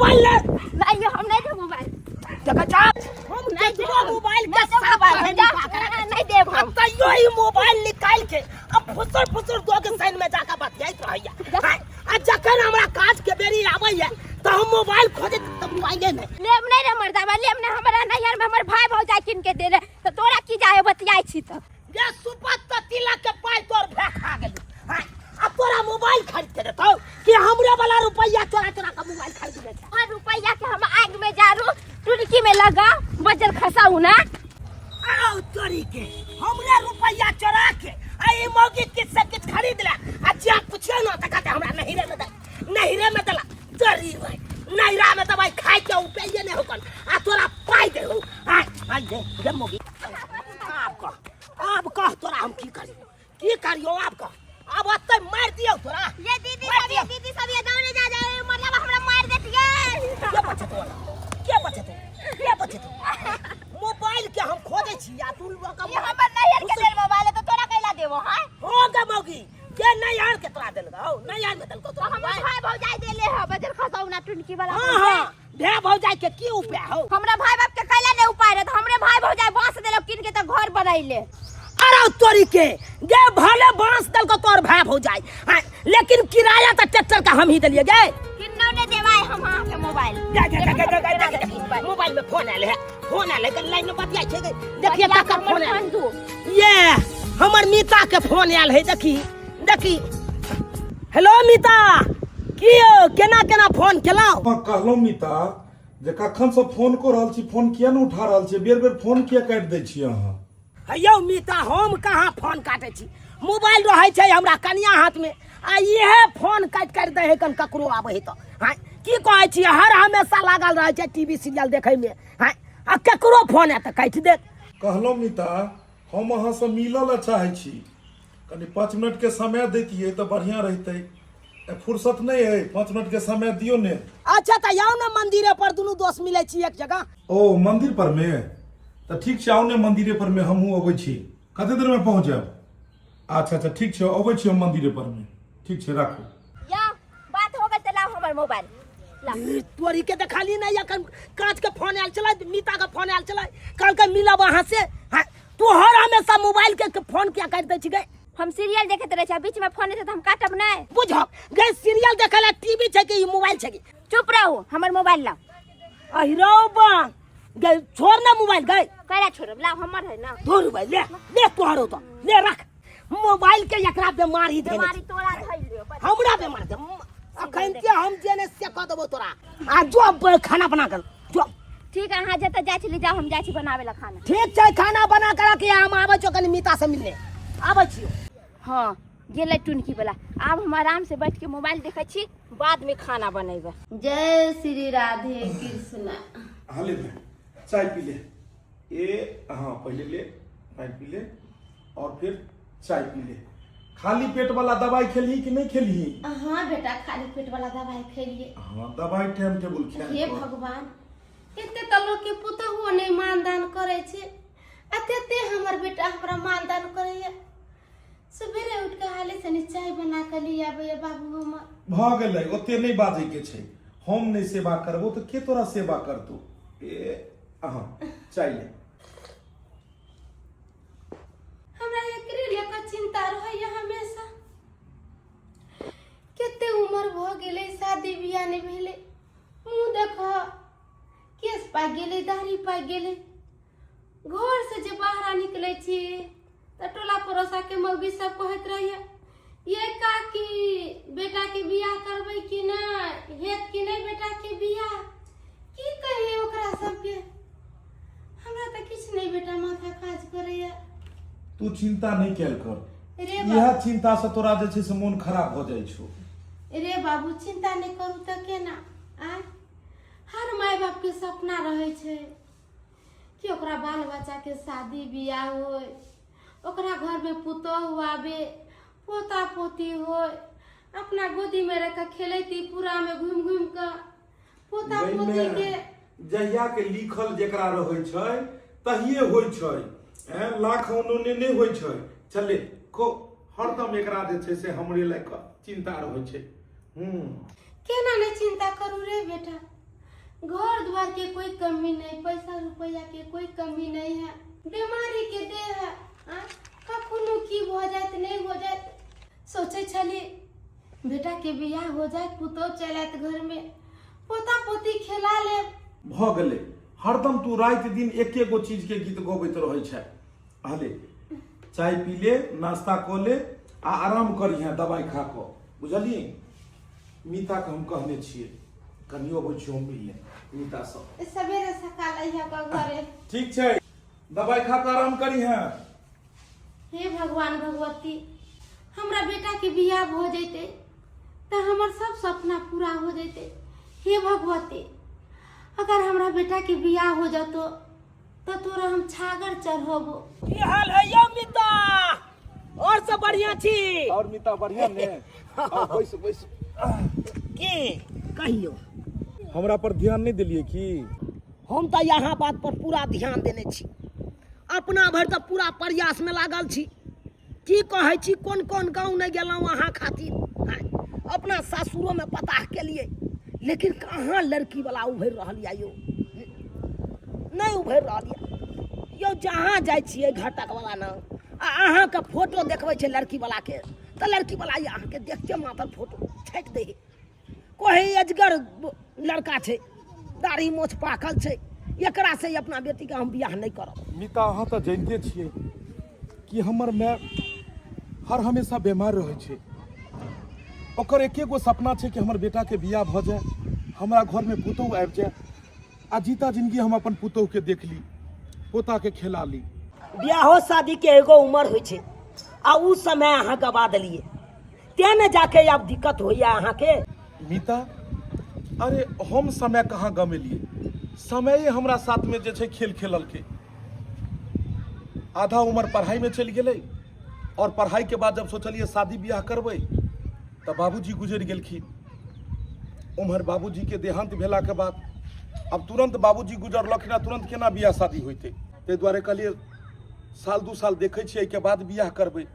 Mobile ले। नहीं हम नहीं देब मोबाइल। देखा जा, हम नहीं केकरो देब। मोबाइल के नहीं देब साफ मोबाइल, कहे जा, निकाल के नहीं देब हम। तैयो ई मोबाइल निकाल के अब फुसर फुसर दो के साइन में जाके बतियाइत रहैया। जा। आँय, आ जखन हमरा काज के बेरी आबैया तऽ हम मोबाइल खोजैत तऽ मोबाइले नहि। लेब नहीं रे मर्दाबा, लेब नहीं। हमरा नैहर में हमर भाई भौजाई किन के दे रहे तो तोरा की जाए बतियाई छी तऽ। गे सुपत तऽ तिलक के पाइ तोर भए खा गेलौ। आँय, आ तोरा मोबाइल खरीद के देतौ कि हमरे वाला रुपैया चोरा चोरा के मोबाइल खरीद ले छै? और रुपैया के हम आग में जारू टुनकी में लगा बजर खसाऊ ना। आओ तोरी के हमरे रुपैया चोरा के आ ई मौगी किछ से किछ खरीद ले आ जे पुछियो ना त कहते हमरा नहिरे में दे, नहिरे में देला। तोरी भाई नहिरा में दवाई खाइ के उपाय नहीं होकन आ तोरा पाइ दे हो। आ आई दे गे मौगी, आब कह, आब कह तोरा हम की करी, की करियो, आब कह, आब ओतै मारि दियौ तोरा। ये दीदी मार सब, दियौ। ये दीदी सब ये दौड़े जा जाए मतलब हमरा मार देतिए। के बचेतो, के बचेतो, के बचेतो? मोबाइल के हम खोजै छी आ तू लोग ये हमर नैहर के देल मोबाइल है तो तोरा कैला देबो? हां हो गे मौगी, के नैहर के तोरा देल गौ? नैहर में देलको तो तोरा हमर मोबाइल? भाई भौजाई देले है बजर खसाऊ ना टुनकी वाला। हां हां, भे भौजाई के की उपाय हो? हमरा भाई बाप के कैला ने उपाय रहे तो हमरे भाई भौजाई बांस देलक किन के तो घर बनैले। अरे तोरी के गे भले बांस देलको तोर भाई भौजाई, हाँ, लेकिन किराया तो ट्रैक्टर का हम ही देलिए गे। किन्नो ने देवाय हम अहाँ के मोबाइल। जा जा जा जा जा जा जा, मोबाइल में फोन आयल है, फोन आयल है, कनी लाइन में बतियाइ छै गे। देखिए बतिया ककर के फोन हमर आयल। फोन दू। ये हमर मीता के फोन आयल है, देखी देखी। हेलो मीता, की यौ केना केना फोन केलहुँ? अहाँ कहलहुँ मिता जे कखन से फोन कऽ रहल छी, फोन किया नहि उठा रहल छी? बेर बेर फोन किया काटि दै छी अहाँ? यौ मीता, हम कहाँ फोन काटै छी? मोबाइल रहै छै हमरा कनिया हाथमे आ इहे फोन काटि काटि दै है कन ककरो आबै है तऽ। हाँ, की कहै छी, हर हमेशा लागल रहै छै टीवी सीरियल देखैमे। हाँ, आ ककरो फोन आयत तऽ काटि देत। कहलहुँ मिता, हम अहाँसँ मिलऽ लए चाहै छी, कनि 5 मिनटके समय दैतियै तऽ बढ़िआँ रहितै। फुर्सत नहि अइ, 5 मिनटके समय दियौ ने। अच्छा तऽ आउ ने मंदिरे पर दुनू दोस्त मिलै छी एक जगह। ओ मंदिर पर मे? तऽ ठीक छै, आउ ने मंदिरे पर मे, हमहूँ अबै छी। कते देर मे पहुँच जायब? अच्छा अच्छा ठीक छै, अबै छी हम मंदिरे पर मे। ठीक छै, राखू। या बात हो गेल तऽ लाउ हमर मोबाइल लाउ। ई तोरी के देखली नहीं अखन कांच के फोन आयल छलै, मीता के फोन आयल छलै, कहलकै मिलब अहाँ से। हाँ, तू हर हमेशा मोबाइल के फोन किया काटि दै छी गे? हम सीरियल देखैत रहै छी, बीच में फोन एतै तऽ हम काटब नहि। बुझक गे, सीरियल देखै ला टीवी छै कि ई मोबाइल छै कि? चुप रहू, हमर मोबाइल लाउ। अहिरौ बा गे, छोड़ ना मोबाइल गे। कैला छोड़ब? लाउ, हमर है ना। धोर मोबाइल ले ले, तोहरो तो ले रख मोबाइल के, एकरा बेमारी देने बेमारी छै। तोरा धइल लियो। हमरा बेमार दे अखन के हम जे ने से कह देबो तोरा। आ जो खाना बना कर जो। ठीक है, अहाँ जतऽ जाइ छी जाउ, हम जाइ छी बनाबे ला खाना। ठीक छै, खाना बना कर रखिए, हम आबै छियो कनि मीता से मिलने आबै छियो। हाँ गेलै टुनकी वाला, आब हम आराम से बैठ के मोबाइल देखै छी, बाद में खाना बनेबै। जय श्री राधे कृष्णा। हाँ ले भाई, चाय पी ले। ए हाँ, पहले ले पानी पी ले और फिर चाय पी ले। खाली पेट वाला दवाई खेलही कि नहीं खेलही? हाँ बेटा, खाली पेट वाला दवाई खेलिए। हाँ, दवाई टाइम टेबुल खाए। हे भगवान, एते तऽ लोक के पुतहुओ नहि मानदान करै छै आ तेते हमर बेटा हमरा मानदान करैया। सवेरे उठि कऽ हाले सनी चाय बना कऽ लिए आबैया बाबू हमर। भऽ गेलै, ओते नहि बाजै के छै। हम नहि सेवा करबो तऽ के तोरा सेवा करतौ? ए अहाँ चाय ले। हमरा एकरे लऽ कऽ चिंता रहैया हमेशा। कते उमर भऽ गेलै, शादी बियाह नहि भेलै। मुँह देख, केस पाकि गेलै, दाढ़ी पाकि गेलै। घर से जे बाहर निकलै छी तऽ टोला पड़ोसा के मौगी सब कहैत रहैया, ये काकी बेटा के बियाह करबै कि नहि, हेत कि नहि बेटा के बियाह? की कहिए ओकरा सबके? हमरा तऽ किछु नहि बेटा माथा काज करैया। तू चिंता नहि कयल कर। रे इएह बाबू, चिंता से तोरा जे छै से मोन खराब भऽ जाइ छौ। रे बाबू, चिंता नहि करू तऽ केना? आय हर माय बाप के सपना रहै छै कि ओकरा बाल बच्चा के शादी बियाह होय, ओकरा घर में पुतोहु आबे, पोता पोती होय, अपना गोदी में रख के खेलैती पूरा में घूम घूम के पोता पोती के। जहिया के लिखल जेकरा रहै छै तहिए होइ छै, हैं लाख उन्होंने नहि होइ छै। चले खो, हरदम एकरा जे छै से हमरे लए कऽ चिंता रहै छै। केना नहि चिंता करू रे बेटा? घर द्वार के कोई कमी नहीं, पैसा रुपया के कोई कमी नहीं है, बीमारी के देह है, आ कखनो की भऽ जायत नहीं हो जायत। सोचे छली बेटा के बियाह हो जायत, पुतोह चलि आयत घर में, पोता पोती खेला लेब। भऽ गेलै, हरदम तू राति दिन एके गो चीज के गीत गबैत रहै छै। हले चाय पी ले, नाश्ता कऽ ले आ आराम करिहे दवाई खा कऽ, बुझलियै? मीता के हम कहने छियै, कनियो अबै छियै हम मिलले मीता सँ। सवेरे सकाल अइहे कऽ घरे। ठीक छै, दवाई खा कऽ आराम करिहे। हे भगवान भगवती, हमरा बेटा के बियाह भऽ जैतै तऽ हमर सब सपना पूरा हो जैतै। हे भगवती, अगर हमरा बेटा के बियाह हो जतो तऽ तोरा हम छागर चढ़बो। की हाल है यौ मिता? और सब बढ़िया छी? और मिता बढ़िया ने? आओ बैस बैस। की कहियो, हमरा पर ध्यान नहीं दिलिए की? हम तऽ यहाँ बात पर पूरा ध्यान देने छी, अपना भरि तऽ पूरा प्रयास में लागल छी। की कहै छी, कोन कोन गाँव नहि गेलहुँ अहाँ खातिर, आँय, अपना सासुरो में पता केलिए, लेकिन कहाँ लड़की वाला उभरि रहल यऽ यौ, नहि उभरि रहल यऽ यौ। जहाँ जाइ छियै घटक वाला न आ अहाँके फोटो देखबै छै लड़की वाला के, तऽ लड़की वाला अहाँके देखते मात्र फोटो छाटि दै है, कहै अजगर लड़का छै, दाढ़ी मोछ पाकल छै, एकरा से अपना बेटीके हम बियाह नहि करब। मिता, अहाँ तऽ जानिते छियै कि हमर माय हर हमेशा बीमार रहै छै। ओकर एके गो सपना छै कि हमर बेटाके बियाह भऽ जाय, हमरा घरमे पुतोहु आबि जाय आ जीता जिंदगी हम अपन पुतोहुके देख ली, पोताके खेला ली। बियाहो शादीके एगो उमर होइ छै आ उ समय अहाँ गवा देलियै, तें ने जाके आब दिक्कत होइया अहाँके। मीता, अरे हम समय कहाँ गमेलियै, समये हमरा साथमे जे छै खेल खेललकै। आधा उम्र पढ़ाइमे चलि गेलै और पढ़ाइके बाद जब सोचलियै शादी बियाह करबै तऽ बाबूजी गुजरि गेलखिन। उम्हर बाबूजीके देहांत भेलाके बाद आब तुरंत बाबूजी गुजरलखिन आ तुरंत केना बियाह शादी होइतै, ताहि दुआरे कहलियै साल दू साल देखै छियै, एहिके बाद बियाह करबै।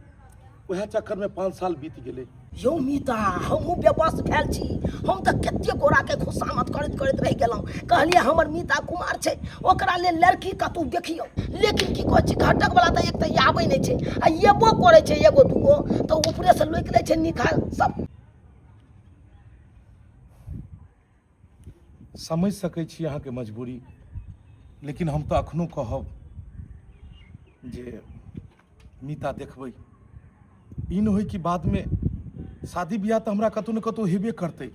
वएह चक्करमे 5 साल बीत गेलै। यौ मीता, हमहूँ बेबस भेल छी। हम तऽ कते गोराके खुशामद करैत करैत रहि गेलहुँ। कहलियै हमर मीता कुमार छै, ओकरा लेल लड़की कतहु देखियौ, लेकिन की कहै छी, घटक वाला तऽ एक तऽ आबै नहि छै आ एबो करै छै एगो दूगो तऽ ऊपरेसँ लोकि लै छै निखा सब। समझ सकै छी अहाँके मजबूरी, लेकिन हम तऽ अखनो कहब जे मीता देखबै, ई नहि होइ कि बादमे शादी बियाह तऽ हमरा कतहु ने कतहु हेबे करतै,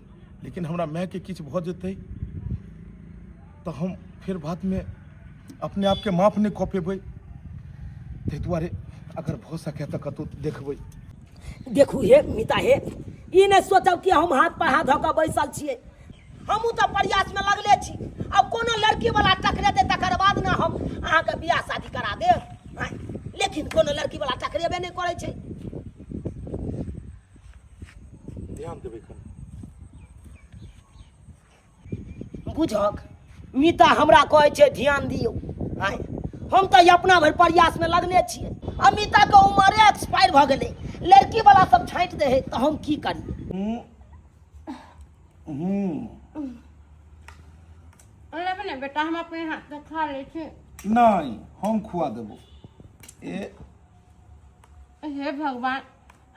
लेकिन हमरा मायके किछु भऽ जेतै तऽ हम फेर बादमे अपने आपके माफ नहि कऽ पेबै। ताहि दुआरे अगर भऽ सकै तऽ कतहु देखबै। देखू हे मिता हे, ई नहि सोचब कि हम हाथ पर हाथ धऽ कऽ बैसल छियै, हमहूँ तऽ प्रयासमे लगले छी। आब कोनो लड़की वाला टकरेतै तकर बाद ने हम अहाँके बियाह शादी करा देब, आँय, लेकिन कोनो लड़की वाला टकरेबे नहि करै छै। ध्यान देबै कनि। बुझक मीता हमरा कहै छै ध्यान दियौ, आँय, हम तऽ अपना भरि प्रयासमे लगने छियै आ मीताके उमरे एक्सपायर भऽ गेलै, लड़की वाला सब छाँटि दै है तऽ हम की करियै? लेबै ने बेटा, हम अपने हाथ से खा लै छी। नहि, हम खुआ देबो। ए हे भगवान,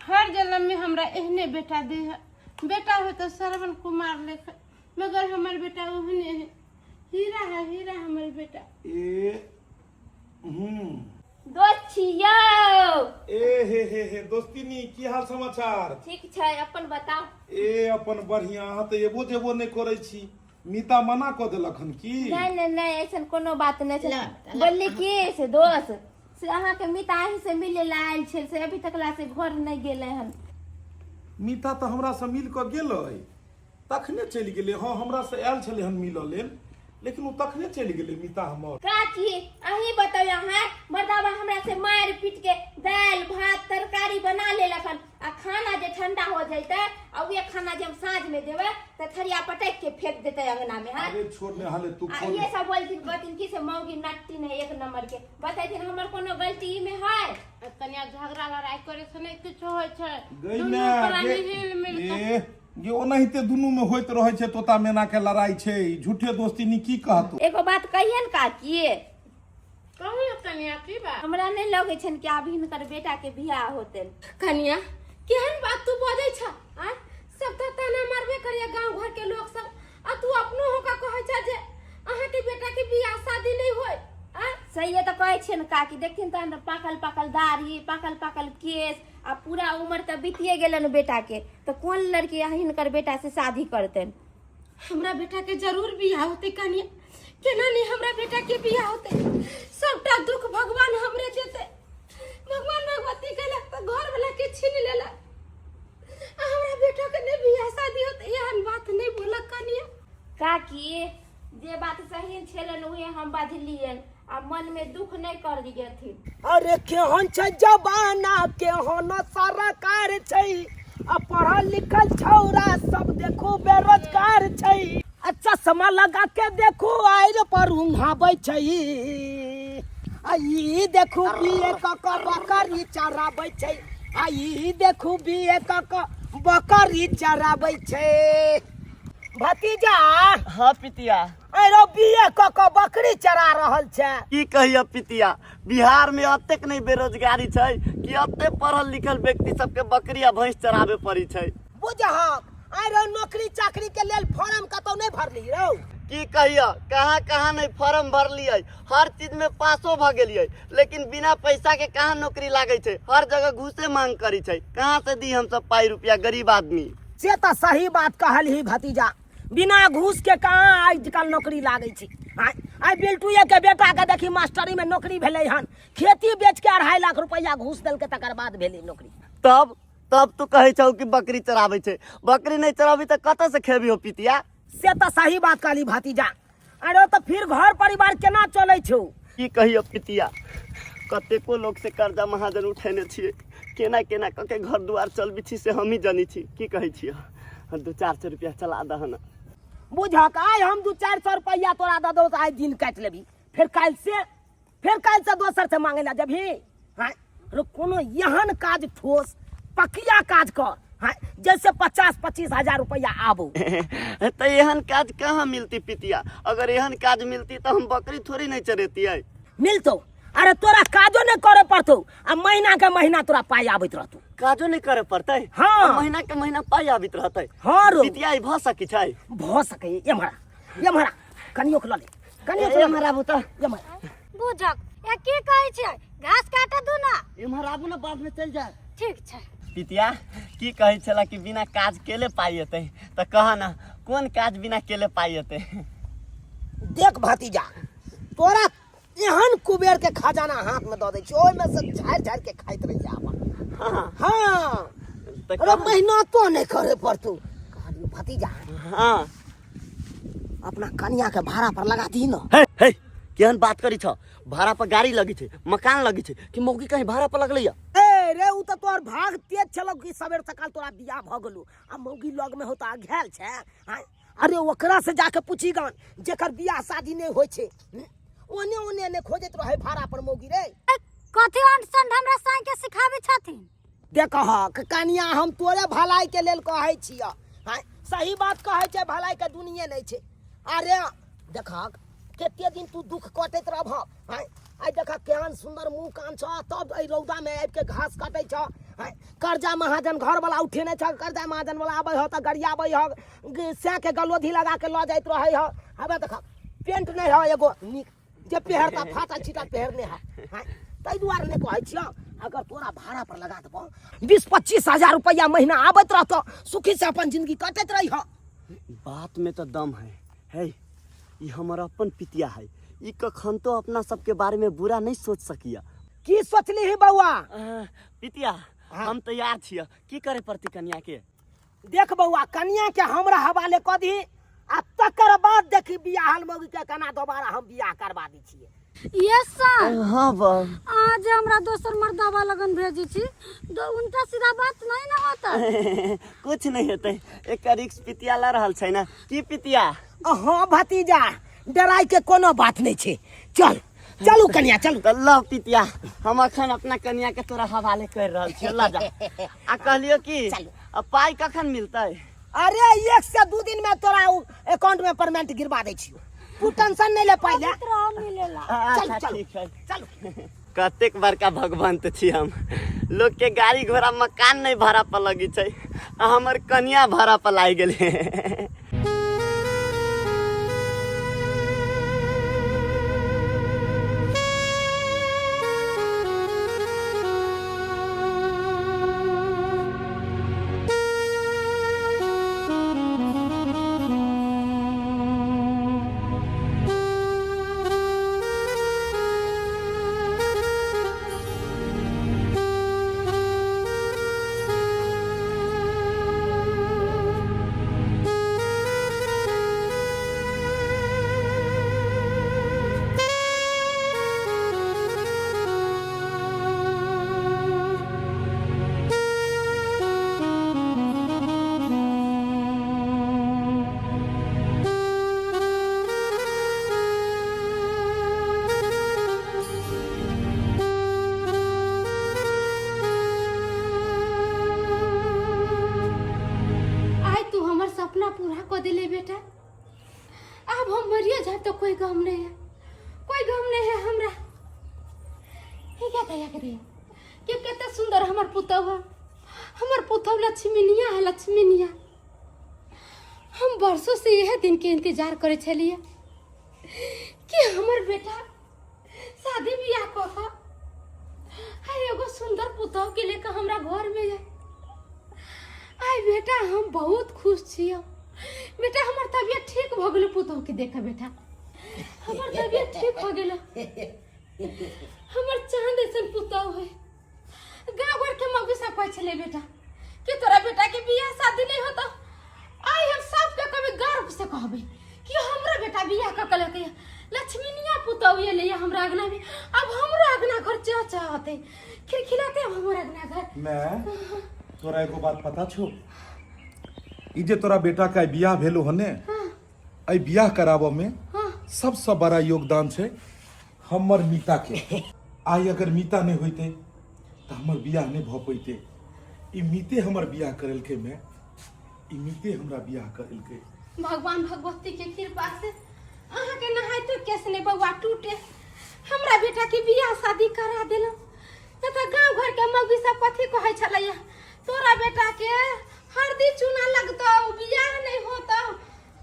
हर जन्म में हमरा एहने बेटा दे है। बेटा हो तो श्रवण कुमार लेख, मगर हमर बेटा ओहने है, हीरा है, हीरा हमर बेटा। ए हम्म दोस्त छी यौ। ए हे हे हे दोस्तिनी, की हाल समाचार? ठीक छै, अपन बताउ। ए अपन बढ़िया। अहाँ तऽ एबो जेबो नहि करै छी, मीता मना कऽ देलक हन की? नहि नहि नहि, ऐसन कोनो बात नहि छै। बोलली की से दोस्त, से अहाँके मीता अहीं से मिले ला आयल छै, से अभी तक ला से घर नहि गेलै हन। मीता तऽ हमरा से मिल कऽ गेलै, तखने चलि गेलै। हँ, हमरा से आयल छलै हन मिलऽ लेल, लेकिन ओ तखने चलि गेलै मीता हमर। काची अहीं बताउ, अहाँ मर्दाबा हमरा से मारि पीट के दालि भात तरकारी बना लेलक हन आ खाना जे ठंडा हो जैते आ उहे खाना जे हम साँझ में देबै तऽ थरिया पटक के फेंक देतै अंगना में। हाँ अरे छोड़ ने हाले तू आ खोल। ये सब बोलथिन कहथिन कि से मौगी नट्टी नहीं एक नंबर के, बतेथिन हमर कोनो गलती ई में है? कनिया झगड़ा लड़ाई करे से नहीं किछो होइ छै, गई दुनू ने प्राणी हिल मिल के। ए जे ओनाहिते दुनूमे होइत रहै छै तोता मैनाके लड़ाइ छै ई झूठे दोस्ती नी की कहतौ एगो बात कहियन काकी कहू ने कनिया की बात हमरा नहि लगै छनि कि आब हिनकर बेटा के बियाह होतनि कनिया केहन बात तू बजै छ आय सब तऽ ताना मारबे करिया गांव घर के लोग सब आ तू अपनो होका कहै छ जे अहाँ के बेटा के बियाह शादी नहीं होय आय सहिए तऽ कहै छियनि काकी देखथिन तहन तऽ पाकल पाकल दाढ़ी पाकल पाकल केश आ पूरा उम्र तऽ बीतिए गेलनि बेटा के तऽ कोन लड़की हिनकर बेटा से शादी करतनि हमरा बेटा के जरूर बियाह होते कनिया केना नहीं हमरा बेटा के बियाह होते सबटा दुख भगवान हमरे देते भगवान भगवती कहलक तऽ घर वाला के छीन लेलक आ हमरा बेटा के नहीं बियाह शादी होते एहन बात नहीं बोलक कनिया काकी जे बात सही छलनि उहे हम बजलियनि आ मन में दुख नहीं कर दियथिन अरे केहन छै जमाना केहन सरकार छै आ पढ़ल लिखल छौरा सब देखू बेरोजगार छै आ चश्मा लगा के देखू आइर पर उंघाबै छै आ ई देखू बीए क क बकरी चराबै छै आ ई देखू बीए क क बकरी चराबै छै भतीजा हाँ पितिया अरे बीए क क बकरी चरा रहल छै की कहिए पितिया बिहार में अतेक नहीं बेरोजगारी छै कि अते पढ़ल लिखल व्यक्ति सबके बकरी आ भैंस चराबे पड़ी छै बुझहक अरे नौकरी चाकरी के लेल फॉर्म कतौ नहीं भरली रौ की कहिए कहाँ कहाँ नहीं फॉर्म भरलियै हर चीज में पासो भ गेलियै लेकिन बिना पैसा के कहाँ नौकरी लागै छै हर जगह घूसे मांग करी छै कहाँ से दी हम सब पाई रुपया गरीब आदमी से तऽ सही बात कहलही भतीजा बिना घूस के कहाँ आजकल नौकरी लागै छै आइ आइ बिल्टुए के बेटा के देखी मास्टरी में नौकरी भेलै हन खेती बेच के 2.5 लाख रुपया घूस देलकै तकर बाद भेलै नौकरी तब तब तू कहै छौ कि बकरी चराबै छै बकरी नहीं चराबी तऽ कतऽ से खेबी हो पितिया से तऽ सही बात कहली भतीजा अरे तऽ फिर घर परिवार केना चलै छौ की कहियो पितिया कतेको लोग से कर्जा महाजन उठेने छियै केना केना कऽ के घर दुआर चलबै छी से हमही जानै छी की कहै छियै 200-400 रुपया चला दहन बुझक आइ हम 200-400 रुपया तोरा दऽ दौ तऽ आइ दिन काटि लेबही फेर काल्हि से फेर काल्हि से दोसर से मांगे ला जबही हाँ रो कोनो एहन काज ठोस पकिया काज कर हाँ जैसे 25-25 हजार रुपया आबो तऽ एहन काज कहाँ मिलती पितिया अगर एहन काज मिलती तऽ हम बकरी थोड़ी नहीं चरेतियै मिलतो अरे तोरा काजो नहीं करे पड़तो आ महीना के महीना तोरा पाई आबैत रहतो काजो नहीं करे पड़तै हाँ। आ महीना के महीना पाइ आबैत रहतै हाँ रो पितिया ई भऽ सकै छै भऽ सकै एम्हरा एम्हरा कनियो के लऽ ले कनियो के लऽ ले। एम्हर आबू तऽ एम्हर बुझक ए की कहै छियै घास काटे दू ना एम्हर आबू ने बाद में चलि जाए ठीक छै पितिया की कहै छला कि बिना काज केले पाइ एतै तऽ कह ने कोन काज बिना केले पाइ एतै देख भतीजा तोरा एहन कुबेर के खजाना हाथ में दऽ दै छी ओहिमे से झाड़ि झाड़ि के खाइत रहिए अपन हाँ हाँ तऽ अरे कह- मेहनतो नहीं करे पड़तौ कहलियौ भतीजा हाँ अपना कनिया के भाड़ा पर लगा दी ना हे हे केहन बात करी छ भाड़ा पर गाड़ी लगी छै मकान लगी छै कि मौगी कहीं भाड़ा पर लगलै या ए रे उ तऽ तोहर भाग तेज छलौ कि सबेर सकाल तोरा बियाह भऽ गेलौ आ मौगी लग में होता घेल छै आँय? अरे ओकरा से जाके पूछी गान जेकर बियाह शादी नहीं होइ छै ओने ओने ने खोजैत रहे भाड़ा पर मौगी रे ए, कथी अंट संट हमरा साँइ के सिखाबै छथिन देखहक कनिया हम तोरे भलाई के लेल कहै छियह आँय? सही बात कहै छै भलाई के दुनिये नहि छै अरे देखहक कते दिन तू दुख कटैत रहबह आँय? आइ देखह केहन सुन्दर मुँह कान छह तब एहि रौदामे आबि के घास कटै छह आँय? कर्जा महाजन घरवला उठेने छह कर्जा महाजन वाला आबै ह तऽ गरियाबै ह सएके गलोधी लगा के लऽ जाइत रहै ह हबे देखह पेंट नहि ह एगो नीक जे पेहरता फाटल छिटल पेहरने है आँय? ताहि दुआरे नहि कहै छियौ अगर तोरा भाड़ा पर लगा देबौ 20-25 हजार रुपया महीना आबैत रहतौ सुखी से अपन जिंदगी कटैत रही ह बात में तो दम है है ई हमर अपन पितिया है ई कखन तो अपना सबके बारे में बुरा नहीं सोच सकिया की सोचली ही बौआ पितिया हम तैयार छियै की करे पड़ती कनिया के देख बौआ कनिया के हमरा हवाले कऽ दही आ तकर बाद देखी बियाहल मौगी के केना दोबारा हम बियाह करवा दै छियै यस सर हाँ बा आज हमरा दोसर मर्दावा लगन भेजी छी तो उनका सीधा बात नहीं ना होता कुछ नहीं हेतै एकर रिक्स पितिया ला रहल छै ने की पितिया हाँ भतीजा डराय के कोनो बात नहीं छै चल चलू कनिया चलू तऽ लह पितिया हम अखन अपना कनिया के तोरा हवाले कर रहल छियै ल जा आ कहलियो कि चलू। आ पाइ कखन मिलतै अरे एक से दू दिन में तोरा उ अकाउंट में पेमेंट गिरवा दै छियो, तू टेंशन नहीं ले पहिले। रहो मिलेला। चल अच्छा, चल ठीक है। चल। कतेक बड़का भगवंत छी हम। लोग के गाड़ी घोड़ा मकान नहीं भाड़ा पर लगी छै आ हमर कनिया भाड़ा पर लागि गेलै। आइ तू हमर सपना पूरा कऽ देले बेटा। आब हम मरियो जाब तो कोई गम नहीं है, कोई गम नहीं है हमरा। हे क्या दया के दया के कते सुंदर हमर पुतहु है, हमर पुतहु लक्ष्मीनिया है, लक्ष्मीनिया। हम वर्षों से यह दिन के इंतजार करे छलिए कि हमर बेटा शादी बियाह कऽ कऽ आइ एगो सुंदर पुतहु के लेकर हमरा घर में जाए। आइ बेटा हम बहुत खुश छियै बेटा, हमर तबियत ठीक भऽ गेल पुतहु के देख। बेटा हमर तबियत ठीक भऽ गेल, हमर चांद ऐसन पुतहु है। गाँव घर के मौगी सब कहै छलै बेटा कि तोरा बेटा के बियाह शादी नहीं होतो। आइ हम सबके कभी गर्व से कहबै कि हमरो बेटा बियाह कऽ के लके लक्ष्मीनिया पुतहु एलै हमरा अगना में। अब हमरो अगना घर चह चह होतै, खिलखिलाते अब हमर अगना घर। मैं तोरा एगो बात पता छौ? ई जे तोरा बेटा के आइ बियाह भेलो हने, एहि बियाह कराबऽ में सबसँ बड़ा योगदान छै हमर मीता के। आइ अगर मीता नहि होइते तऽ हमर बियाह नहि भऽ पैते। ई मीते हमर बियाह करेलकै, मैं ई मीते हमरा बियाह करेलकै। भगवान भगवती के कृपा से अहाँ के नहाइतो केस नहीं बौआ टूटे, हमरा बेटा के बियाह शादी करा देलहुँ। नहीं तऽ गाँव घर के मौगी सब कथी कहै छलैया, तोरा बेटा के हरदी चूना लगतौ, बियाह नहीं होतौ।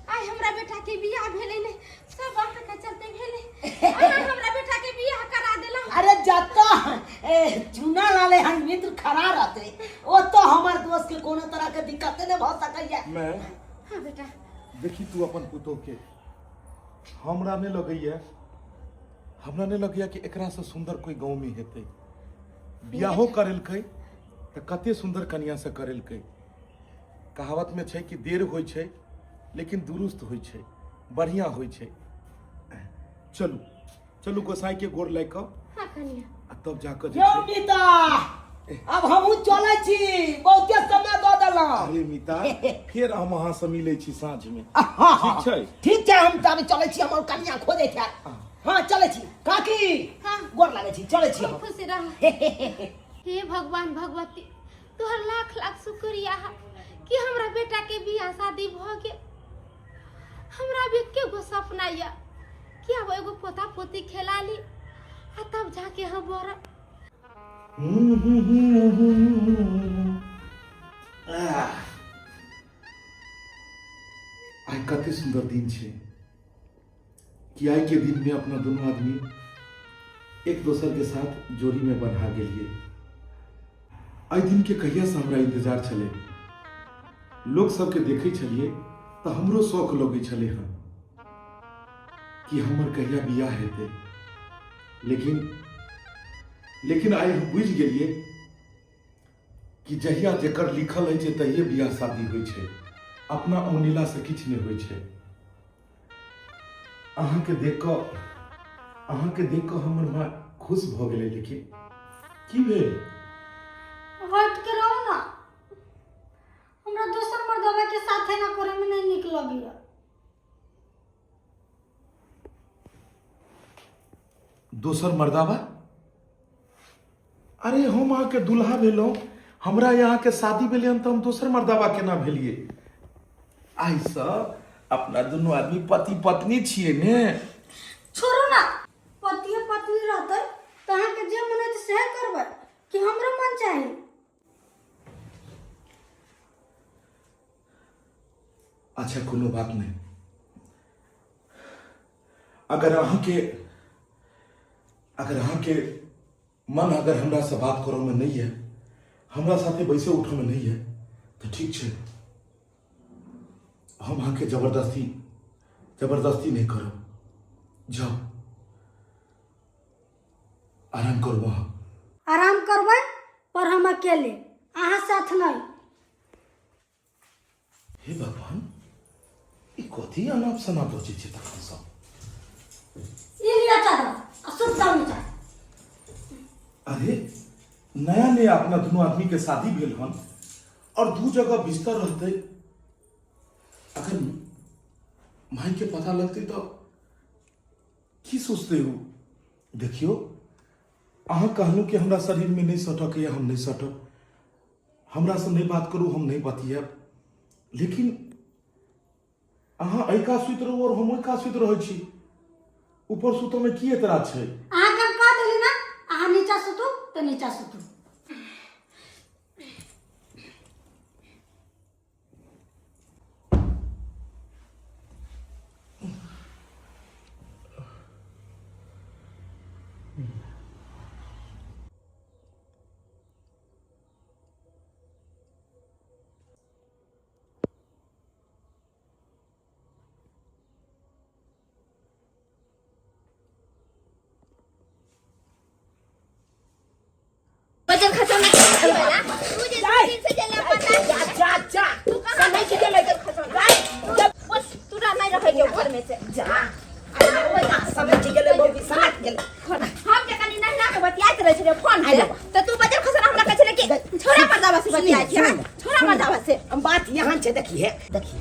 आइ हमरा बेटा के बियाह भेलै नहीं, सब अहाँ के चलते भेलै। अहाँ हमरा बेटा के बियाह करा देलहुँ। अरे जतऽ चूना लाले हन मित्र खड़ा रहते ओ तो हमर दोस्त के कोनो तरह के दिक्कत नहीं भऽ सकैया। मैं हाँ बेटा। देखी तू अपन पुतोह के, हमरा नहीं लगैया, हमरा नहीं लगैया कि एकरा से सुंदर कोई गाँव में हेतै। बियाहो करेलकै तऽ कते सुंदर कनिया से करेलकै। कहावत में छै कि देर होइ छै लेकिन दुरुस्त होइ छै, बढ़िया होइ छै। चलू चलू गोसाई के गोर लागि कऽ हाँ कनिया आ तब जाकऽ जे यौ छै। मिता, अब हमहूँ चलै छी, बहुते समय दऽ देलहुँ। अरे मिता, फेर हम अहाँ से मिलै छी साँझ में। हाँ हाँ। ठीक छै? ठीक छै, हम तऽ अभी चलै छी, हमर कनिया खोजै छै। हाँ चलै छी काकी। हाँ। गोर लागै छी, चलै छी खूब हम। खुशी रह। हे भगवान भगवती, तोहर लाख लाख शुक्रिया है कि हमरा बेटा के बियाह शादी भऽ गेल। हमरा भी एके गो सपना यऽ कि आब एगो पोता पोती खेला ली आ तब जाके हम मरब। आइ कते सुंदर दिन छै कि आइ के दिन में अपना दोनों आदमी एक दोसर के साथ जोड़ी में बन्हा गेलिए। एहि दिन के कहिया से हमरा इंतजार छलै। लोक सबके देखै छलिए तऽ हमरो शौक लगै छलै हँ कि हमर कहिया बियाह हेतै, लेकिन लेकिन आइ हम बुझि गेलिए कि जहिया जेकर लिखल होइ छै तहिये बियाह शादी होइ छै, अपना औनेला से किछु नहि होइ छै। अहाँके देख कऽ, अहाँके देख कऽ हमर माँ खुश भऽ गेलै। लेकिन की भेल? हट के रहो ना, हमरा दोसर मर्दवा के साथे ना करे में नहीं निक लगैया। दोसर मर्दावा? अरे हम अहाँके दुल्हा भेलहुँ, हमरा यहाँ के शादी भेलै हन तऽ हम दोसर मर्दावा केना भेलियै? आइसँ अपना दुनू आदमी पति पत्नी छियै ने। छोड़ू ना, पतिए पत्नी रहतै तऽ अहाँके जे मन होतै सएह करबै कि हमरो मन चाही? अच्छा कोनो बात नहीं, अगर अहाँके अगर अहाँके मन अगर हमरा से बात करो में नहीं है, हमरा साथे बैसे उठो में नहीं है, तो ठीक छै, हम अहाँके जबरदस्ती जबरदस्ती नहीं करब। जाओ आराम करू अहाँ। आराम करबै पर हम अकेले, अहाँ साथ नहीं। हे भगवान, ई कथी अनाप शनाप बजै छै तखन सब? ई लिअ चादर आ सुत जाउ नीचा। अरे नया नया अपना दुनू आदमी के शादी भेल हन और दू जगह बिस्तर रहते, अगर माई के पता लगते तो की सोचते हो? देखियो अहाँ कहलहुँ कि हमरा शरीर में नहीं सटक या हम नहीं सटब, हमरा से नहीं बात करू, हम नहीं बतियाब, लेकिन अहाँ एहि कात सुति रहू और हम ओहि कात सुति रहै छी, ऊपर सुतऽ में की एतराज छै? अहाँके हम कह देली ना, अहाँ नीचा सुतू तऽ नीचा सुतू। वजन खत्म नहीं वाला तू जे जाय। दिन से जे लापता जा जा जा। तू कहां समझ गेलै। जा बस तू नहीं रहे के घर में से जा समझ गेलै बौगी, समझ गेलै। हम जे कनी नहिरा के बतियाइत रहै छलियै फोन से आइ बाबा। तऽ तू बजर खसन हमरा कहै छलै कि छोड़ा मर्दावा से बतियाइ छी सुनिए, छोड़ा मर्दावा से। हम बात यहाँ छै, देखिए देखिए,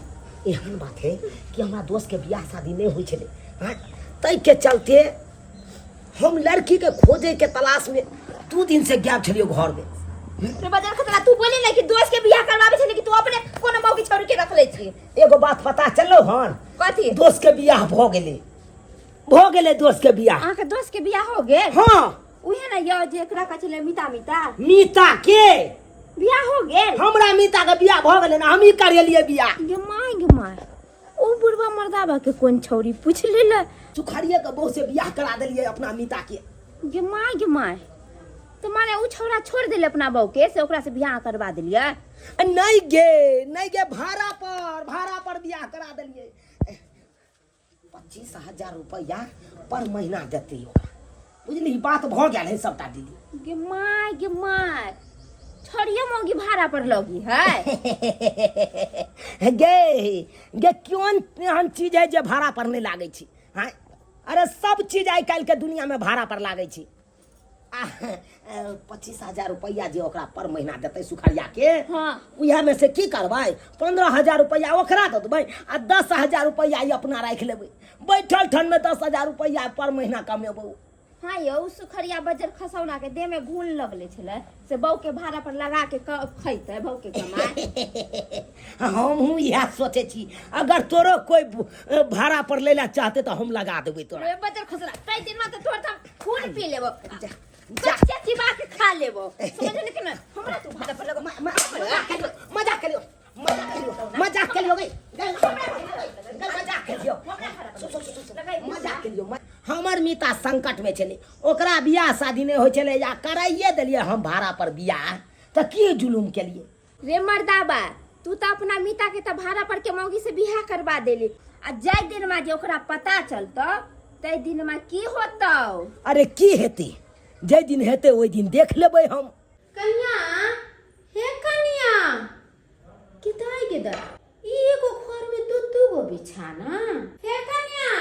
एहन बात है कि हमरा दोस्त के बियाह शादी नहीं होइ छलै, हाँ, ताहि के चलते हम लड़की के खोजे के तलाश में 2 दिन से गायब छलियै घर में। रे बजर खसना, तू बोली ना कि दोस्त के बियाह करवाबै छलै कि तू अपने कोनो मौकी छोड़ के रख लै छी? एगो बात पता चललो हन? कथी? दोस्त के बियाह भऽ गेलै, भऽ गेलै दोस्त के बियाह। अहाँके दोस्त के बियाह हो गेल? हाँ। उहे ना यो जे एकरा कहै छलै मीता, मीता। मीता के बियाह हो गेल? हमरा मीता के बियाह भऽ गेलै ना, हमही करेलियै बियाह। गे my, गे my, ओ बुढ़वा मर्दाबा के कोन छौरी पूछ लेले? सुखाड़िए के बहू से बियाह करा देलियै अपना मीता के। गे my, गे my, तो माने उ छौरा छोड़ देले अपना बहू के से ओकरा से बियाह करवा देलियै? नहीं गे, नहीं गे, भाड़ा पर, भाड़ा पर बियाह करा देलियै। 25,000 रुपया पर महीना देतै ओकरा, बुझली? बात भऽ गेल है सबटा दीदी। गे my, गे my, छोड़ियो मौगी भाड़ा पर लगी है। गे गे, कोन एहन चीज है जे भाड़ा पर नहीं लागै छी? हाँ, अरे सब चीज आइ काल्हि के दुनिया में भाड़ा पर लागै छी। आ 25,000 रुपैआ जे ओकरा पर महीना देतै सुखरिया के, उएह में से की करबै, 15,000 रुपैआ ओकरा दऽ देबै आ 10,000 रुपैआ ई अपना राखि लेबै। बैठल ठन में 10,000 रुपैआ पर महीना कमेबै। हाँ यौ, उ सुखरिया बजर खसौना के देह में घुन लगले छलै से बहू के भाड़ा पर लगा के खैतै बहू के कमाई। हमहूँ इएह सोचै छी, अगर तोरो कोई भाड़ा पर लै लए चाहते तऽ हम लगा देबै तोरा। रे बजर खसरा, तै दिन में तऽ तोहर तऽ हम खून पी लेबो, जा। कच्चे चिबा के खा लेबो, समझली कि ना? हमरा तू भाड़ा पर लगा मजाक करियो, मजाक करियो, मजाक करियो, मजाक करियो, गई गई, गई, मजाक करियो, सुन, सुन, सुन, सुन, मजाक करियो। हमर मीता संकट में छलै, ओकरा बियाह शादी नहि होइ छलै, या कराइए देलियै हम भाड़ा पर बियाह, तऽ की जुलुम केलियै? रे मर्दाबा, तू तऽ अपना मीता के तऽ भाड़ा पर के मौगी से बियाह करवा देली, आ जाय दिन में जे ओकरा पता चलतो तै दिन में की होतौ? अरे की हेतै, जाहि दिन हेतै ओहि दिन देख लेबै हम। कनिया, हे कनिया, किताई के दर ई एगो घर में दू दू गो बिछाना। हे कनिया,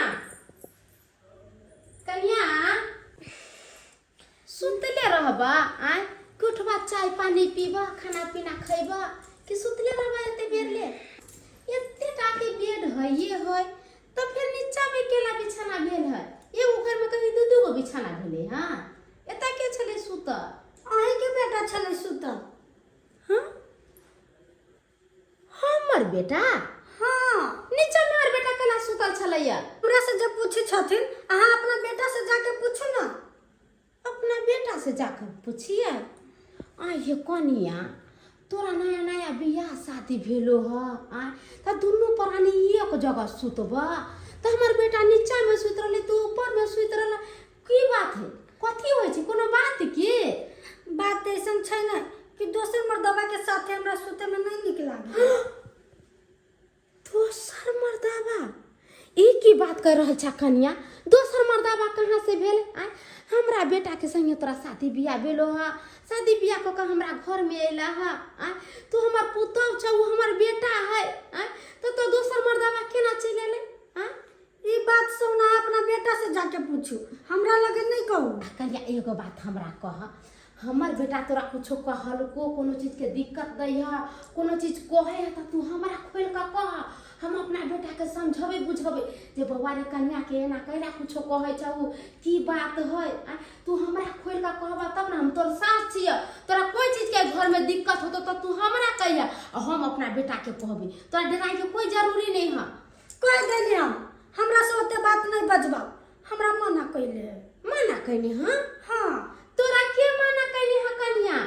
कनिया, सुतले रहबा आय कि उठबा, चाय पानी पीबा, खाना पीना खैबा कि सुतले रहबा एते बेर ले? एते टा के बेड है ये है तो फिर नीचा में केला बिछाना भेल है? एगो घर में कहीं दू दू गो बिछाना भेलै। हाँ, एतऽ के छलै सुतल? अहीँके बेटा छलै सुतल। हाँ, हमर बेटा? हाँ। सुतल छलैया? हमरा से जब पूछै छथिन, अहाँ अपना बेटा से जाके पूछू ना। अपना बेटा से जाकर पूछिए। आ ये कनिया, तोरा नया नया बियाह शादी भेलो ह, आ तऽ दुनू प्राणी एक जगह सुतब तऽ हमर बेटा नीचा में सुति रहलै, तू ऊपर में सुति रहल, की बात है? कथी होइ छै? कोनो बात की? बात ऐसन छै ने कि दोसर मर्दबा के साथे हमरा सुते में नहीं नीक लागे। दोसर मर्दाबा? ई की बात कर रहल छा कनिया? दोसर मर्दाबा कहाँ से भेल? आय, हमरा बेटा के संगे तोरा शादी बियाह भेलो हा, शादी बियाह कऽ के हमरा घर में अयला हा। आय, तू हमर पुतहु छौ, उ हमर बेटा है। आय, तऽ तो दोसर मर्दाबा केना चलि एलै? आय, ई बात सब ना अपना बेटा से जाके पूछू, हमरा लगे नहीं कहू। आ कनिया, एगो बात हमरा कह, हमर बेटा तोरा कुछो कहलको, कोनो चीजके दिक्कत दै है, कोनो चीज कहै है, तऽ तू हमरा खोलि कऽ कह। हम अपना बेटाके समझेबै बुझेबै जे बौआ रे, कनियाके एना कैला कुछो कहै छौ, की बात है। आँय, तू हमरा खोलि कऽ कहबह तब ने, हम तोर सास छियै। तोरा कोइ चीजके घरमे दिक्कत होतौ तऽ तू हमरा कहिह आ हम अपना बेटाके कहबै। तोरा डराइके कोइ जरूरी नहि है। कह देली हम, हमरा से ओते बात नहीं बजबा, हमरा मना कैले है। मना कैने? हाँ। हाँ। तोरा के मना कैने है कनिया?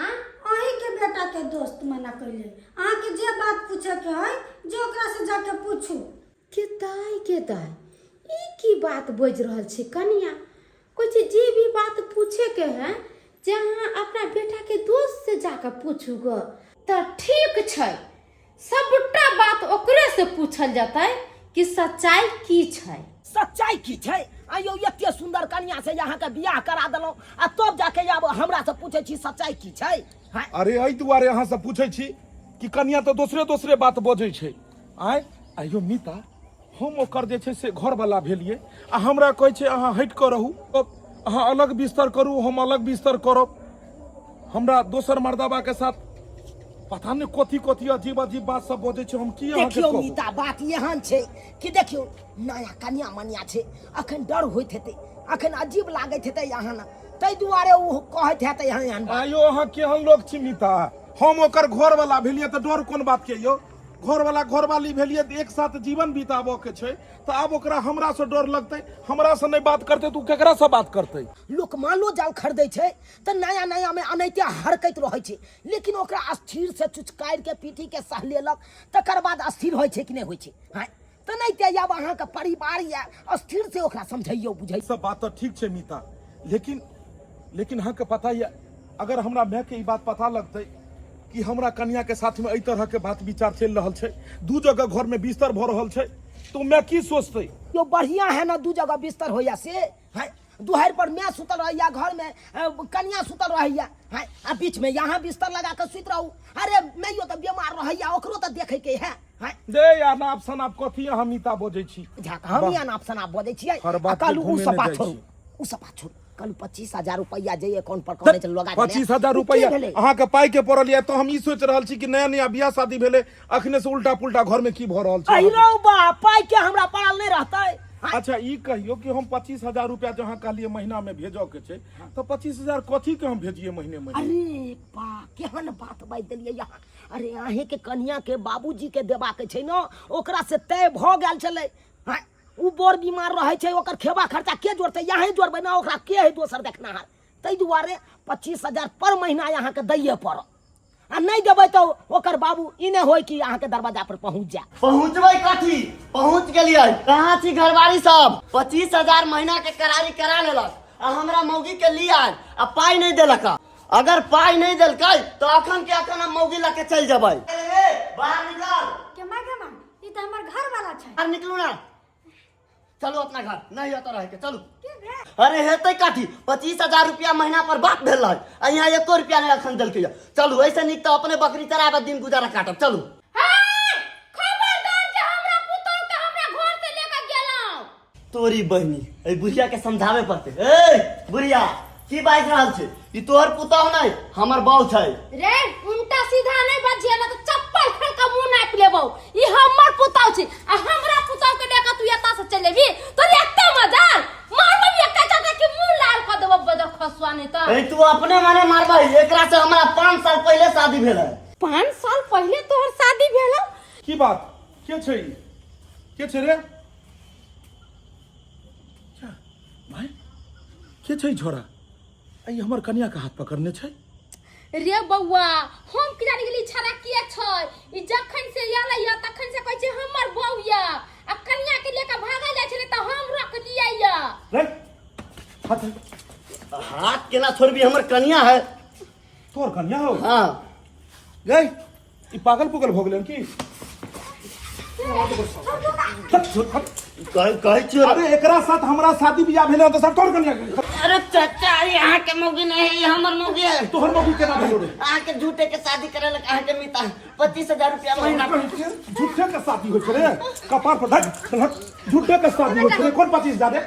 आँ? अहीं के बेटा के दोस्त मना कैले। अहाँ के जे बात पूछे के है, जे ओकरा से जाके पूछू। के दाय, के दाय, ई की बात बाजि रहल छै कनिया? कहै छै जे भी बात पूछे के है जे अहाँ अपना बेटा के दोस्त से जाके पूछू ग। तऽ ठीक छै, सबटा बात ओकरे से पूछल जतै कि सच्चाई की छै। सच्चाई की छै? आइयो, एते सुंदर कन्या से अहाँ के बियाह करा देलहुँ आ तब जाके आब हमरा से पूछै छी सच्चाई की छै? हाँ? अरे, एहि दुआरे अहाँ से पूछै छी कि कनिया तऽ दोसरे दोसरे बात बजै छै। आँय आइयो मीता, हम ओकर जे छै से घरवला भेलियै आ हमरा कहै छै अहाँ हटि कऽ रहू, अहाँ अलग बिस्तर करू, हम अलग बिस्तर करब। हमरा दोसर मर्दाबा के साथ पता नहि कथी कथी अजीब अजीब बात सब बजै छै। हम की अहाँके देखियौ कहू? मीता, बात एहन छै कि देखियौ, नया कन्या मनिया छै, अखन डर होइत हेतै, अखन अजीब लागैत हेतै अहाँ ने, ताहि दुआरे ओ कहैत हेतै एहन एहन बात। आयो, अहाँ केहन लोक छी मीता? हम ओकर घरवला भेलियै तऽ डर कोन बात के यौ? घरवला घरवाली भेलियै तऽ एक साथ जीवन बिताबऽ के छै, तऽ आब ओकरा हमरा से डर लगतै, हमरा से नहि बात करतै तऽ ओ केकरा से बात करतै? लोक मालो जाल खरीदै छै तऽ नया नया मे अनैते हरकैत रहै छै, लेकिन ओकरा स्थिर से चुचकारि के पीठी के सहलेलक, तकर बाद स्थिर होइ छै कि नहि होइ छै? हँ, तऽ नहि तऽ आब अहाँके परिवार यऽ, स्थिर से ओकरा समझैयौ बुझैयौ। सब बात तऽ ठीक छै मीता, लेकिन लेकिन अहाँके पता यऽ, अगर हमरा मायके ई बात पता लगतै कि हमरा कन्या के साथ में एहि तरह के बात विचार चलि रहल छै, दू जगह घर में बिस्तर भऽ रहल छै, तऽ माय की सोचतै? यो बढ़िया है ना, दू जगह बिस्तर होइया से है। दुहरि पर माय सुतल रहैया, घर में कन्या सुतल रहैया है, आ बीच में यहाँ बिस्तर लगा के सुति रहू। अरे, मैयो तऽ बीमार रहैया, ओकरो तऽ देखे के है, है। दे अनाप शनाप कथी अहाँ मीता बजै छी? झाक हम ही अनाप शनाप बजै छियै? हर आ बात के कहलू उ घुमेने सब बात जाइ छोड़ू। छी। उ सब बात छोड़ू, कहलू 25,000 रुपैआ जे अकाउंट पर कहने छल लगा देने, 25,000 उ की रुपैआ भेलै? अहाँके पाइ के पड़ल यऽ तऽ हम ई सोचि रहल छी कि नया नया बियाह शादी भेलै, अखने से उल्टा पुल्टा घर में की भऽ रहल छै। अहिरौ बा, पाइ के हमरा पड़ल नहि रहतै? हाँ, अच्छा, ई कहियौ कि हम 25,000 रुपया जे अहाँ कहलियै महीना में भेजऽ के छै, तऽ 25,000 कथी के हम भेजिए महीने महीने? अरे बा, केहन बात बाजि देलियै यहाँ। अरे, अहें के कन्या के बाबूजी के देबा के छै ने, ओकरा से तय भऽ गेल छलै। हाँ, उ बड़ बीमार रहै छै, ओकर खेबा खर्चा के जोड़तै? अहें जोड़बै ने, ओकरा के है दोसर देखनाहार? ताहि दुआरे 25,000 पर महीना अहाँके दैये पड़त, आ नहि देबै तऽ ओकर बाबू ई नहि होय कि अहाँके दरवाजा पर पहुँच जाय। पहुँचबै कथी, पहुँच गेलियै। कहाँ छी घरवारी सब? 25,000 महीना के करारी करा लेलक आ हमरा मौगी के लिए आयल आ पाइ नहि देलक। अगर पाइ नहि देलकै तऽ अखन के अखन हम मौगी लऽ के चलि जेबै। ए, बाहर निकल। के माय, के माय, ई तऽ हमर घर वाला छै। बाहर निकलू ना, चलू अपना घर, नहीं होता रहे के, चलू। के भेल? अरे, हेतै कथी? 25,000 रुपया महीना पर बात भेल रहै आ यहाँ एको रुपया नहि अखन देलकै। चलू, ऐसे नीक तऽ अपने बकरी चराबे दिन गुजारा काटब, चलू। खबरदार जे हमरा पुतहु के हमरा घर से लेकर गेलहुँ। तोरी बहिनी, एहि बुढ़िया के समझावे पड़ते। ए बुढ़िया, की बाजि रहल छै? ई तोहर पुतहु नहि, हमर बाउ छै। रे, उल्टा सीधा नहीं बजिए ना तो चप्पल फेंक के मुंह नाप लेबौ। ई हमर पुतहु छै आ हमरा पुतहु के लेकर तू एता से चल जेबी? तोर एते मजाल? मारबी एकटा चाचा के मुंह लाल क देबौ, बजर खसुआ नहीं त। ए, तू अपने मने मारबही। एकरा से हमरा 5 साल पहले शादी भेल है। 5 साल पहले तोहर शादी भेल? की बात? के छै ई? के छै रे? के छै छोरा ई हमर कनिया के हाथ पकड़ने छै रे बौआ हम की जानि गेली छड़ा किया छै ई जखन से आयल या तखन से कहै छै हमर बौ या आ कनिया के लेके भागल जाइ छलै तऽ हम रख लियै या रे हाथ हाथ केना छोड़बी हमर कनिया है तोहर कनिया हो हाँ गई ई पागल पुगल भऽ गेलै की कहै कहै छियो अरे एकरा साथ हमरा शादी बियाह भेलै हन तऽ सब तोहर कनिया के अरे चाचा ये अहाँ के मौगी नहीं है ये हमर मौगी है तोहर मौगी केना भेलो रे अहाँ के झूठे के शादी करे लग अहाँ के मिता 25,000 रुपया महीना झूठे के शादी होइ छै रे कपार पर धक धक झूठे के शादी होइ छै रे कोन 25,000 रे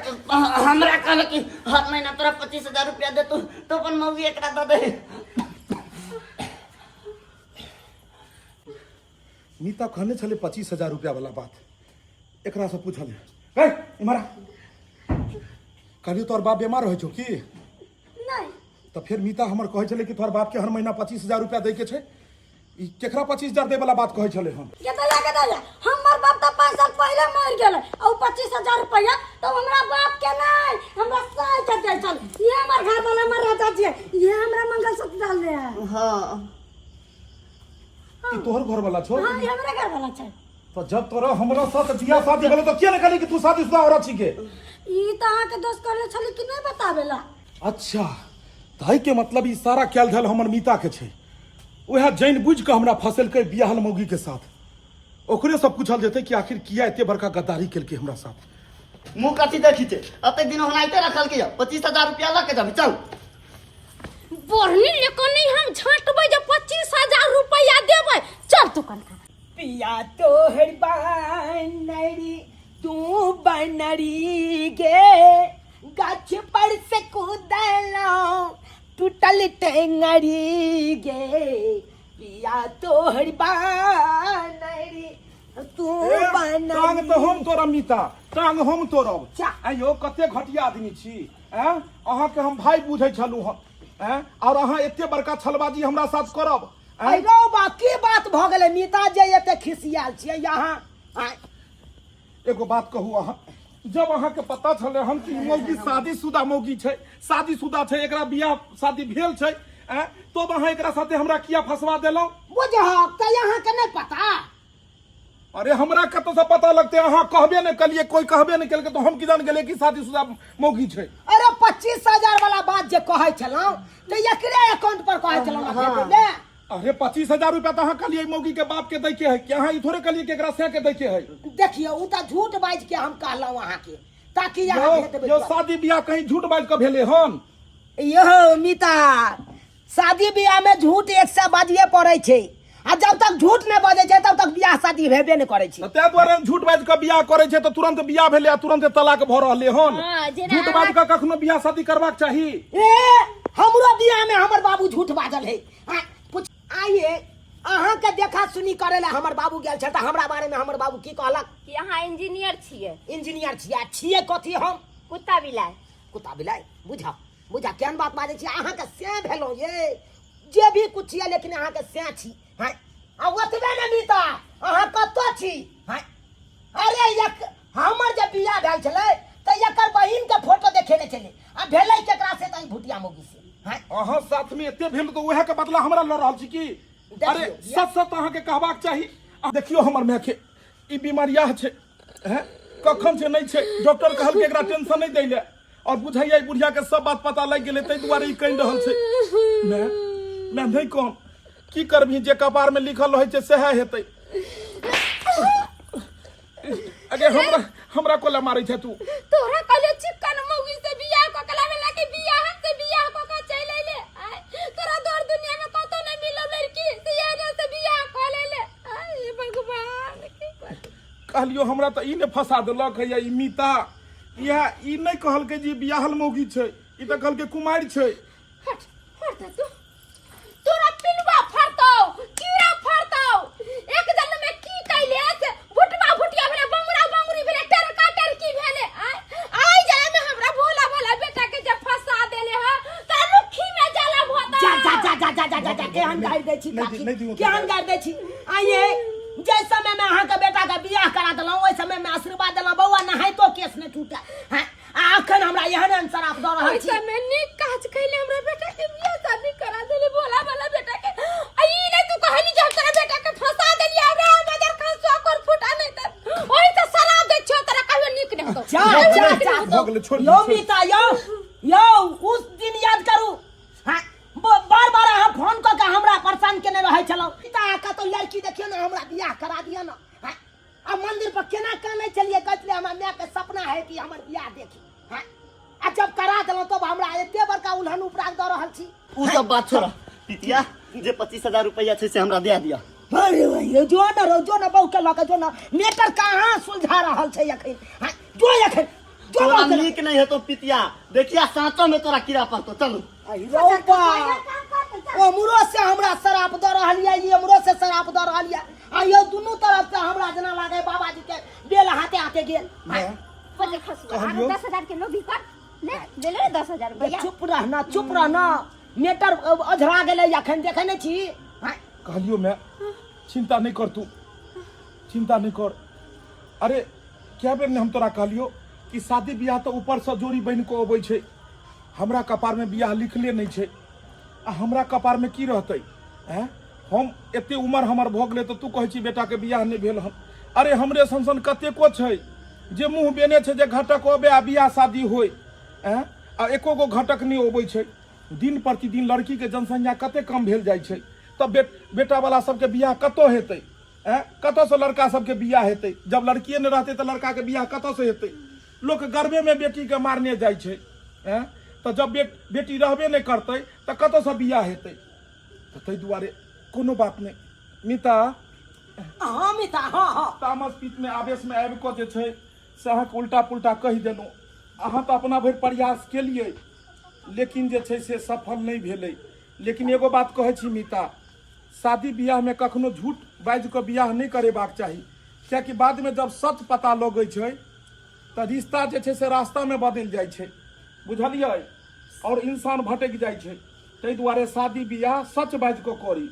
हमरा कहल कि हर महीना तोरा 25,000 रुपया दे तू तो अपन मौगी एकरा दे दे मीता कहने छलै 25,000 रुपया वाला बात एकरा से पूछल है इम्हर आ। कहलियौ तोहर बाप बीमार होइ छौ की नहीं तऽ फेर मीता हमर कहै छलै कि तोहर बापके हर महीना 25,000 रुपया दै के छै ई केकरा 25,000 दै वाला बात कहै छलै हन के दया के दया हमर बाप तऽ 5 साल पहिले मर गेलै आ उ 25,000 रुपया तऽ हमरा बाप के नहीं हमरा साल के दै छल ये हमर घर वाला हमर राजा जी है ये हमरा मंगलसूत्र डाल दे है हाँ ई तोहर घर वाला छौ हाँ ये हमरा घर वाला छै तो जब तोरा हमरा साथ बियाह शादी भेलै तऽ किया ने कहली कि तू शादीशुदा औरत छी के ई तऽ अहाँके दोस्त कहले छलै कि नहीं बतावेला अच्छा तऽ के मतलब ई सारा कैल धैल हमर मीता के छै उएह जानि बुझि कऽ हमरा फसेलकै बियाहल मौगी के साथ ओकरे सब पूछल जेतै कि आखिर किया एते बड़का गद्दारी केलकै हमरा साथ मुँह कथी देखी छै एते दिन ओनाहिते रखल के 25,000 रुपया लऽ के जाबी चल बढ़नी लेकर नहीं हम झाँटबै जे 25,000 रुपया देबै चल तू कनका पिया तोहर बनरी तू बनरी गे गाछ पर से कूदलो टूटल टेंगरी गे पिया तोहर बनरी तू टांग बनरी तऽ हम तोड़ब मीता टांग हम तोड़ब चा। आइयो कते घटिया आदमी छी आँय अहाँके हम भाय बुझै छलहुँ हँ आँय आओर अहाँ एते बड़का छलबाजी हमरा साथ करब आँय अरे बा की बात भऽ गेलै मीता जे एते खिसियाल छियै यहाँ आँय एगो बात कहू अहाँ जब अहाँके पता छलै हन कि ई मौगी शादीशुदा मौगी छै शादीशुदा छै एकरा बियाह शादी भेल छै आँय तब अहाँ एकरा साथे हमरा किया फंसवा देलहुँ बुझहक तऽ अहाँके नहि पता अरे हमरा कतऽ से पता लगतै अहाँ कहबे नहि कलिए कोई कहबे नहि केलकै तऽ हम की जान गेलियै कि शादीशुदा मौगी छै अरे 25,000 वाला बात जे कहै छलहुँ तऽ एकरे अकाउंट पर कहै छलहुँ ने भेजै ले। अरे 25,000 रुपया तऽ अहाँ कहलियै मौगी के बाप के दै के है कि अहाँ ई थोड़े कहलियै कि एकरा सै के दै के है देखियौ ओ तऽ झूठ बाजि के हम कहलहुँ अहाँके ताकि अहाँ यौ भेज देबै यौ शादी बियाह कहीं झूठ बाजि कऽ भेलै हन यहो मिता शादी बियाह में झूठ एक से बाजिए पड़ै छै आ जब तक झूठ नहि बजै छै तब तक बियाह शादी भेबे नहि करै छै तऽ ताहि दुआरे झूठ बाजि कऽ बियाह करै छै तऽ तुरंत बियाह भेलै आ तुरंत तलाक भऽ रहलै हन हाँ, जेना झूठ बाजि कऽ कखनो बियाह शादी करबाक चाही ए हमरो बियाह में हमर बाबू झूठ बाजल है आ, पूछ आइए अहाँके देखा सुनी करे ला हमर बाबू गेल छल तऽ हमरा बारे में हमर बाबू की कहलक कि अहाँ इंजीनियर छियै इंजीनियर छियै छियै कथी हम कुत्ता बिलाइ कुत्ता बिलाइ बुझा बुझा केहन बात बाजै छी अहाँके से भेलहुँ ये जे भी कुछ छियै लेकिन अहाँके से छी हैं आ ओतबे ने मीता अहाँ कतऽ छी हैं अरे एक हमर जे बियाह भेल छलै तऽ एकर बहिन के फोटो देखेने छलै आ भेलै केकरा से तऽ ई भुटिया मौगी से हैं अहाँ साथ में एते भेल तऽ उएह के बदला हमरा लऽ रहल छी की अरे देखियौ, सच सच अहाँके कहबाक चाही आ देखियौ हमर माय के ई बीमारिया छै हैं कखन छै नहि छै डॉक्टर कहलकै एकरा टेंशन नहि दै लए और बुझाइया ई बुढ़िया के सब बात पता लागि गेलै ताहि दुआरे ई कहि रहल छै माय माय नहि कहम की करबही जे कपार में लिखल रहै छै सएह हेतै अगे हमरा हमरा कोला मारै छै तू तोरा कहले चिकन मौगी से बियाह क के लावे लाके बियाह से बियाह क के चल अइले आय तोरा दौर दुनिया में कतौ नहीं मिलल लड़की से एने से बियाह क लेले आय हे भगवान की कर कहलियो हमरा तऽ ई ने फंसा देलक हैया ई मीता इएह ई नहि कहलकै जे ई बियाहल मौगी छै ई तऽ कहलकै कुमारि छै हट हट दे तू तोरा पिलुआ फरतौ कीड़ा फरतौ एक जन्म में की कैले से भुटवा भुटिया भेले बंगुरा बंगुरी भेले टरका टरकी भेले आय आइ जाय में हमरा भोला भोला बेटा के जब फंसा देले ह त लुखी में जाला भोता जा जा जा जा जा जा जा जा केहन गारि दै छी नहि काकी नहि दियौ। केहन गारि दै छी आइए जाहि समय में अहाँके बेटा के बियाह करा देलहुँ ओहि समय में आशीर्वाद देलहुँ बौआ नहाइतो केस नहि टूटे हैं आ अखन हमरा एहन एहन शराब दऽ रहल ओहि छी। समय नीक काज कैले, हमरा बेटा के बियाह शादी करा देले, भोला वाला बेटा के। आ ई नहीं तू कहली जे हम तोरा बेटा के फंसा देलियै, हमरा मदर खान सौ कर फुटा नहीं त ओहि त शराब दै छौ, तोरा कहियो नीक नहीं होतो। जा कहियो जा नीक जा। नहीं होतो। भऽ गेलै, छोड़ यौ दियौ, छोड़। मीता, यौ यौ, उस दिन याद करू। हाँ, बार बार अहाँ फोन कऽ के हमरा परेशान केने रहै छलहुँ। मीता, अहाँ कतौ लड़की देखियौ ने, हमरा बियाह करा दिअ ने। हाँ, आ मंदिर पर केना कानै छलियै, कहै छलियै हमरा माय के सपना है कि हमर बियाह देखी। हाँ, आ जब करा देलहुँ तब हमरा एते बड़का उल्हन उपराग दऽ रहल छी। उ सब बात छोड़ पितिया, जे 25,000 रुपया छै से हमरा दे दिया। अरे भाई, जो न रहो, जो न बहू के लऽ के जो न, मेटर कहाँ सुलझा रहल छै अखन। हाँ, जो अखन जो तोरा बहू के लऽ नीक नहीं हेतो पितिया, देखिया साँचो में तोरा कीड़ा पड़तो। चलू। अहि रौ बा, उम्हरो से हमरा शराप दऽ रहल यऽ, ई उम्हरो से शराप दऽ रहल यऽ, आ यौ दुनू तरफ से हमरा जेना लागे बाबाजी के बेल हाथे हाथे गेल। माय, बजे खसुआ आरो कहलियौ। 10,000 के लोभी कर ले ले ले 10,000 रुपया। चुप रहना, चुप रहना, मेटर अझरा गेलै अखन, देखै नहि छी? हाँ, कहलियौ माय, चिंता नहीं कर तू, चिंता नहीं कर। अरे क्या बेर ने हम तोरा कहलियौ कि शादी बियाह तऽ ऊपर से जोड़ी बनि कऽ अबै छै, हमरा कपार में बियाह लिखले नहीं छै, आ हमरा कपार में की रहतै? हैं, हम एते उमर हमर भऽ गेलै तऽ तू कहै छी बेटा के बियाह नहि भेल हन। अरे हमरे सन सन कतेको छै जे मुँह बेने छै जे घटक अबै आ बियाह शादी होय। हैं, आ एको गो घटक नहि अबै छै। दिन प्रतिदिन लड़की के जनसंख्या कते कम भेल जाइ छै, तऽ बेटा वाला सबके बियाह कतऽ हेतै? हैं, कतऽसँ लड़का सबके बियाह हेतै? जब लड़किए नहि रहतै तऽ लड़का के बियाह कतऽसँ हेतै? लोक गर्भेमे बेटीके मारने जाइ छै। हैं, तऽ जब बेटी रहबे नहि करतै तऽ कतऽसँ बियाह हेतै? तऽ ताहि दुआरे कोनो बात नहि मिता। हाँ मिता, हाँ हाँ। तामस पीतमे आवेशमे आबि कऽ जे छै से अहाँके उल्टा पुल्टा कहि देलहुँ। अहाँ तऽ अपना भरि प्रयास केलियै, लेकिन जे छै से सफल नहि भेलै। लेकिन एगो बात कहै छी मिता, शादी बियाहमे कखनो झूठ बाजि कऽ बियाह नहि करेबाक चाही, कियाकि बादमे जब सच पता लगै छै तऽ रिश्ता जे छै से रास्तामे बदलि जाइ छै, बुझलियै? आओर इंसान भटकि जाइ छै। ताहि दुआरे शादी बियाह सच बाजि कऽ करी।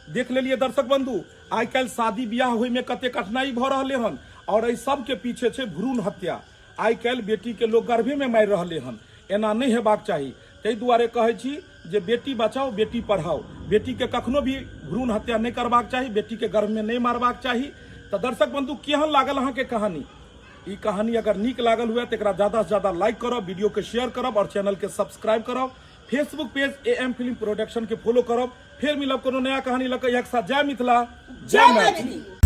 देख लेलियै दर्शक बंधु, आइ काल्हि शादी बियाह होइमे कते कठिनाई भऽ रहलै हन, आओर एहि सबके पीछे छै भ्रूण हत्या। आइ काल्हि बेटीके लोक गर्भेमे मारि रहलै हन, एना नहि हेबाक चाही। ताहि दुआरे कहै छी जे बेटी बचाओ बेटी पढ़ाओ, बेटीके कखनो भी भ्रूण हत्या नहि करबाक चाही, बेटीके गर्भमे नहि मारबाक चाही। तऽ दर्शक बंधु, केहन लागल अहाँके कहानी? ई कहानी अगर नीक लागल हुए तऽ एकरा ज्यादा से ज्यादा लाइक करब, वीडियो के शेयर करब और चैनल के सब्सक्राइब करब। Facebook page A M film production के फॉलो करब। फेर मिलब कोनो नया कहानी लऽ कऽ। इएह के साथ जय मिथिला, जय मैथिली।